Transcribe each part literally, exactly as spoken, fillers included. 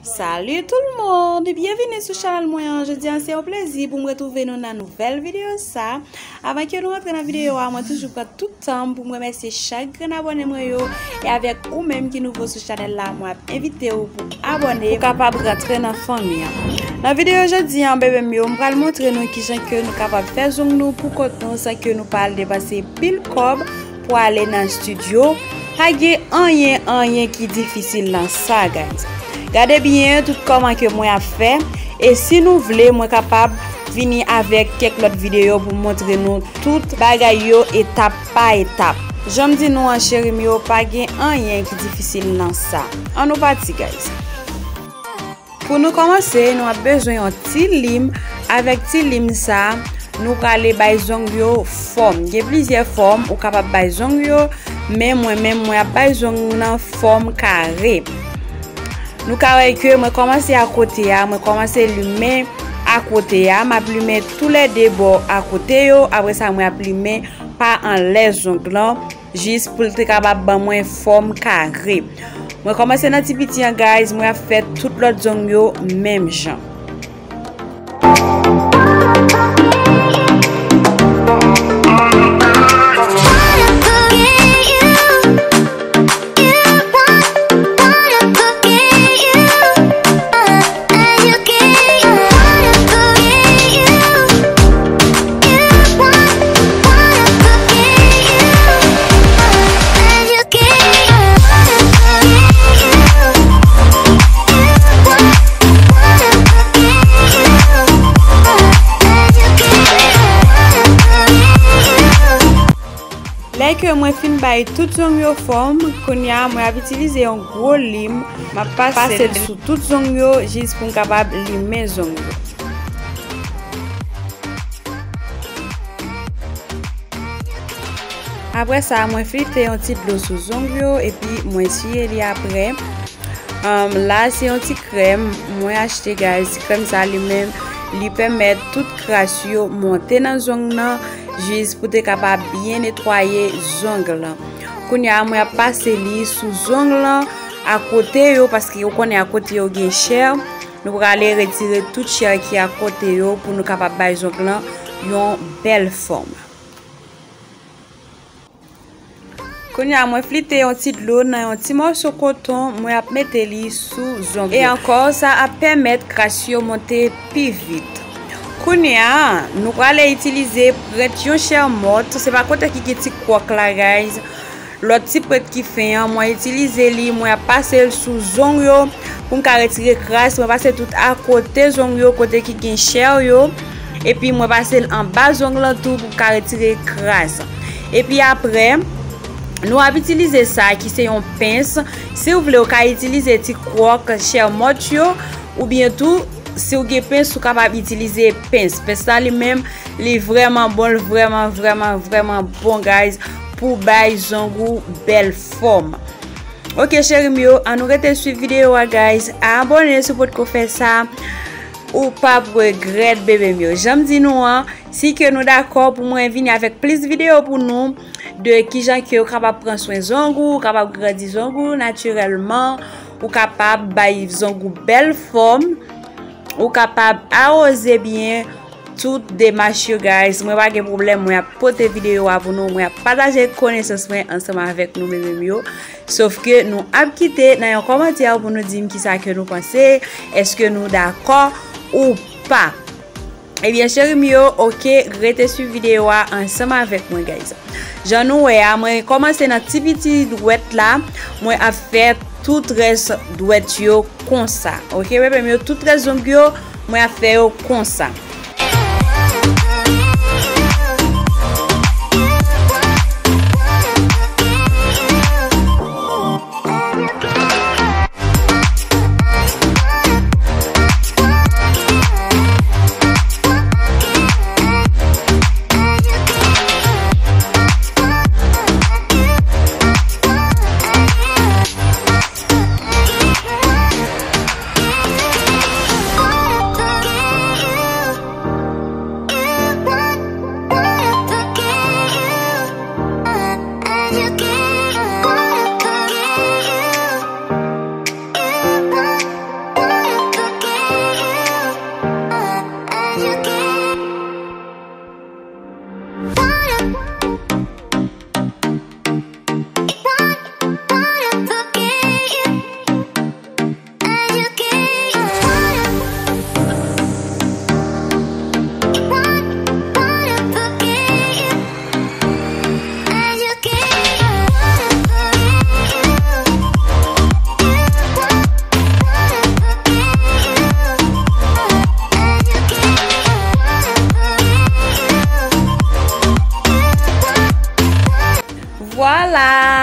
Salut tout le monde! Byenvini sou chanèl mwen an. Jodi a se yon plezi pou m retwouve nou nan nouvèl videyo sa. Avan ke nou rantre nan videyo a, mwen toujou pran tout tan m pou m remèsye chak grenn abòne mwen yo. E avèk ou menm ki nouvo sou chanèl la, mwen ap envite w pou abòne pou kapab rantre nan fanmi an. Nan videyo jodi a, bebe m yo, m pral montre nou kijan ke nou kapab fè zong nou pou kont nou san ke nou pa al depanse pil kòb pou ale nan estidyo. Pa gen anyen, anyen ki difisil nan sa, guys. Gade byen tout kòman ke mwen ap fè. E si nou vle, mwen kapab vini avèk kèk lòt videyo pou montre nou tout bagay yo etap pa etap. Jan m di nou an, cheri m yo, pa gen anyen ki difisil nan sa. Ann nou pati, guys. Pou nou kòmanse, nou ap bezwen yon ti lim. Avèk ti lim sa, nou prale bay zong yo fòm. Gen plizyè fòm ou kapab bay zong yo, men mwen menm, mwen ap bay zong nan fòm kare. Nou ka wè ke mwen kòmanse akote a, mwen kòmanse limen akote a, m ap limen toulède bò akote yo, apre sa mwen ap limen pa anlè zong lan, jis pou l te kapab ban mwen fòm kare. Mwen kòmanse nan ti piti an, guys, mwen ap fè tout lòt zong yo menm jan. Lè ke mwen fin bay tout zong yo fòm, kounye a mwen ap itilize yon gwo lim, m ap pase l sou tout zong yo jis pou m kapab limen zong yo. Apre sa, mwen flite yon ti dlo sou zong yo epi mwen siye li apre. Um, la se yon ti krèm mwen achte, guys. Ti krèm sa li menm, li pèmèt tout kras yo monte nan zong nan, jis pou te kapab byen netwaye zong lan. Kounye a, mwen ap pase li sou zong lan akote yo, paske ou konnen akote yo gen chè. Nou prale retire tout chè ki akote yo pou nou kapab bay zong lan yon bèl fòm. Kounye a, mwen flite yon ti dlo nan yon ti mòso koton, mwen ap mete li sou zong yo. E ankò, sa ap pèmèt kras yo monte pi vit. Kounye a, nou prale itilize prent yon chè mòt. Se pa kote ki gen ti kwòk la, guys. Lòt ti prent ki fen an, mwen itilize li, mwen ap pase l sou zong yo pou m ka retire kras. Mwen pase tout akote zong yo, kote ki gen chè yo. Epi mwen pase l anba zong lan tou pou m ka retire kras. Epi apre, nou ap itilize sa ki se yon pens. Si w vle, ou ka itilize ti kwòk chè mòt yo, oubyen tou, si w gen pens, ou kapab itilize pens. Pens la li menm, li vrèman bon, li vrèman, vrèman, vrèman bon, guys, pou bay zong ou bèl fòm. Ok, cheri m yo, ann nou rete swiv videyo a, guys. Abòne si w potko fè sa. Ou p ap regrèt, bebe m yo. Jan m di nou an, si ke nou dakò pou mwen vini avèk plis videyo pou nou, de kijan ke w kapab pran swen zong ou, ou kapab grandi zong ou natirèlman, ou kapab bay zong ou bèl fòm, ou kapab awoze byen tout demach yo, guys. Mwen pa gen pwoblèm, mwen ap pote videyo a pou nou, mwen ap pataje konesans mwen ansanm avèk nou, bebe m yo. Sof ke nou ap kite nan yon kòmantè pou nou di m kisa ke nou panse, èske nou dakò ou pa. Ebyen, cheri m yo, ok, rete swiv videyo a ansanm avèk mwen, guys. Jan nou wè a, mwen kòmanse nan ti piti dwèt la, mwen ap fè tout rès dwèt yo konsa. Ok, bebe m yo, tout rès zong yo, mwen ap fè yo konsa.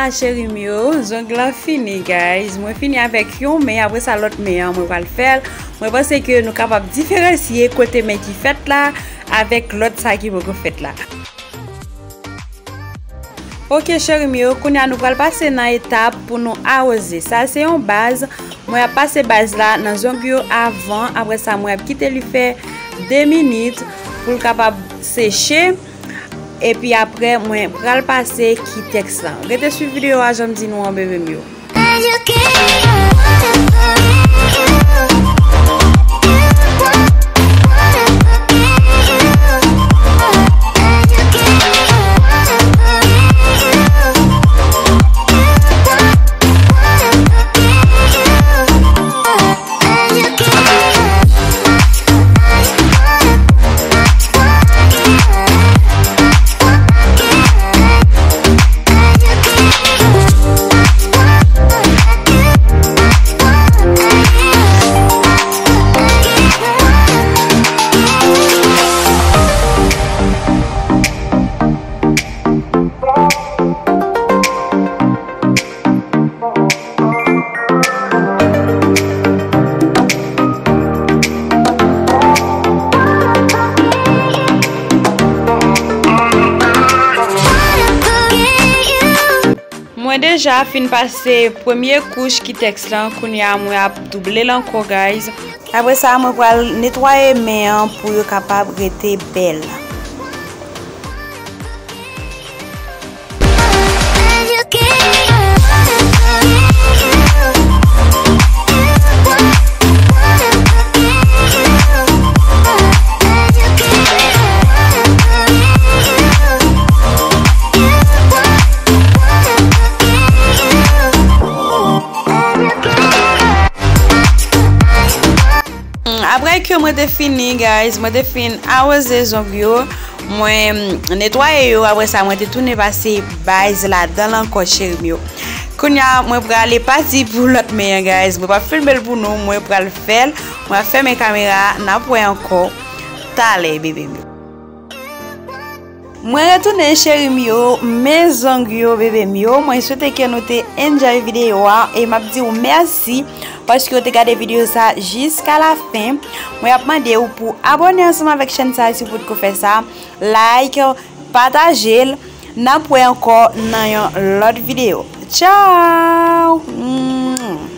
Cheri m yo, zong lan fini, guys. Mwen fini avèk yon men, apre sa lòt men an mwen pral fè l. Mwen panse ke nou kapab diferansye kote men ki fèt la avèk lòt sa ki poko fèt la. Ok cheri m yo, kounye a nou pral pase nan etap pou nou awoze. Sa se yon baz. Mwen ap pase baz la nan zong yo avan, apre sa mwen ap kite li fè de minit pou l kapab seche. Epi apre mwen pral pase kitèks lan. Rete swiv videyo a, jan m di nou an, bebe m yo. Mwen deja fin pase premye kouch kitèks lan, kounye a mwen ap double l ankò, guys. Apre sa, mwen pral netwaye men an pou yo kapab rete bèl. Apre ke mwen te fini, guys, mwen te fin awoze zong yo, mwen netwaye yo, apre sa mwen te tounen pase baz ladan l ankò, cheri m yo. Kounye a mwen prale pati pou lòt men an, guys. Mwen p ap filme l pou nou, mwen pral fè l. Mwen ap fèmen kamera a, n ap wè ankò talè, bebe m yo. Mwen retounen, cheri m yo, men zong yo, bebe m yo. Mwen swete ke nou te enjoy videyo a e m ap di w mèsi paske w te gade videyo sa jiska la fen. Mwen ap mande w pou abòne ansanm avèk chèn sa si w potko fè sa, like, pataje l. N ap wè ankò nan yon lòt videyo. Tchao! Mm.